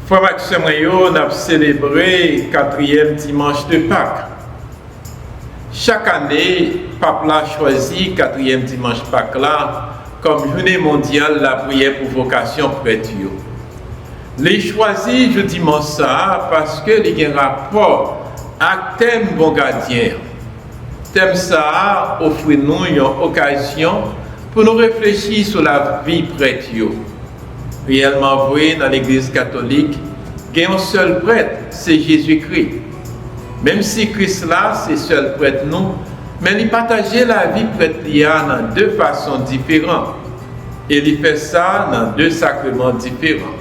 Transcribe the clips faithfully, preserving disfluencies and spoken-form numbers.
Frè m ak sè mwen yo, n ap selebre katriyèm dimanch de Pak. Chak ane, Pap la chwazi katriyèm dimanch Pak la kòm jounen mondyal lapriyè pou vokasyon prèt yo. Li chwazi jou dimanch sa a paske li gen rapò ak tèm Bon Gadyen an. Tèm sa a ofri nou yon okazyon pou nou reflechi sou lavi prèt yo. Reyèlman vre, nan Legliz katolik, gen yon sèl prèt, se Jezikri. Menm si Kris la se sèl prèt nou, men li pataje lavi prèt li a nan de fason diferan, e li fè sa nan de sakreman diferan.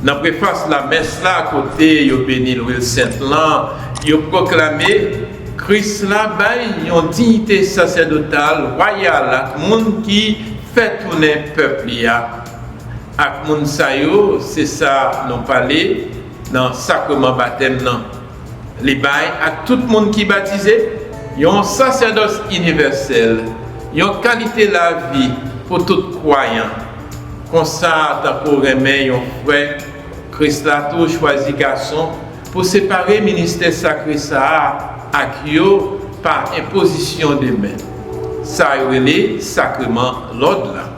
Nan prefas lamès la, kote yo beni lwil sent lan, yo pwoklame, Kris la bay yon diyite sasèdotal wayal ak moun ki fè tounen pèp li a. Ak moun sa yo, se sa nou pale nan sakreman batèm nan. Li bay ak tout moun ki batize yon sasèdòs inivèsèl, yon kalite lavi pou tout kwayan. Konsa, tankou renmen yon frè, Kris la tou chwazi gason pou separe ministè sakre sa a ak yo pa enpozisyon de men. Sa yo rele sakreman lòd la.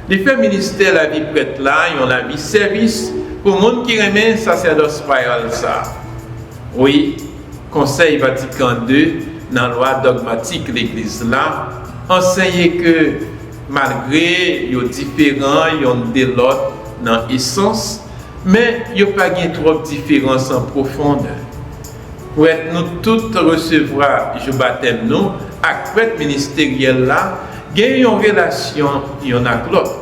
Li fè ministè lavi prèt la yon lavi sèvis pou moun ki renmen sasèdòs wayal sa a. Wi, Konsèy Vatikan de, nan lwa dògmatik Legliz la, ansenye ke malgre yo diferan yonn de lòt nan esans, men yo pa gen twòp diferans an pwofondè. Prèt nou tout resevwa jou batèm nou ak prèt ministeryèl la gen yon relasyon yonn ak lòt.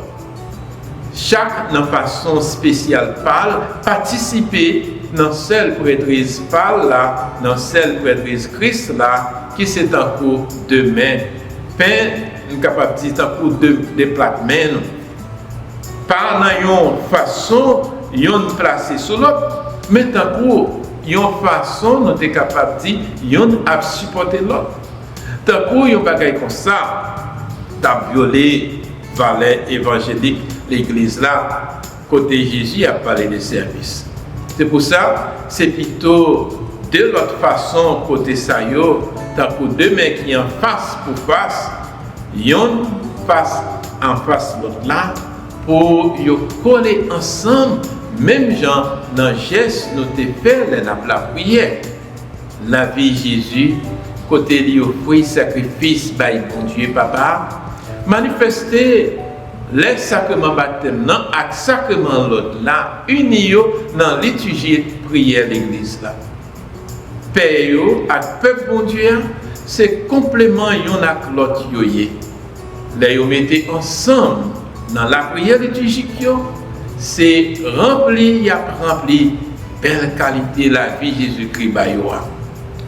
Chak nan fason espesyal pa l patisipe nan sèl prètriz pa l la, nan sèl prètriz Kris la, ki se tankou de men, pen, m kapab di tankou de, de plat men nou. Pa nan yon fason yonn plase sou lòt, men tankou yon fason nou te kapab di yonn ap sipòte lòt. Tankou yon bagay konsa t ap vyole valè evanjelik Legliz la, kote Jezi ap pale de sèvis. Se pou sa, se pito de lòt fason kote sa yo, tankou de men ki an fas pou fas, yonn fas an fas lòt la, pou yo kole ansanm, menm jan nan jès nou te fè lè n ap lapriyè. Lavi Jezi, kote li ofri sakrifis bay Bondye Papa a, manifeste lè sakreman batèm nan ak sakreman lòd la ini yo nan litiji priyè Legliz la. Pè yo ak pèp Bondye a se konpleman yonn ak lòt yo ye. Lè yo mete ansanm nan lapriyè litijik yo, se ranpli y ap ranpli bèl kalite lavi Jezikri ba yo a.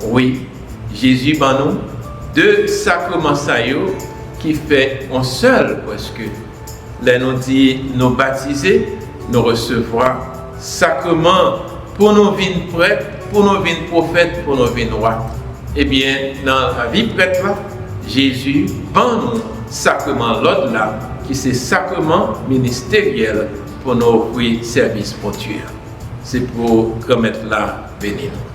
Wi, Jezi ban nou de sakreman sa yo ki fè yon sèl prèske. Lè nou di nou batize, nou resevwa sakreman pou nou vin prèt, pou nou vin pwofèt, pou nou vin wa. Ebyen, nan lavi prèt la, Jezi ban nou sakreman lòd la, ki se sakreman ministeryèl pou nou ofri sèvis Bondye a. Se pou Granmèt la beni nou.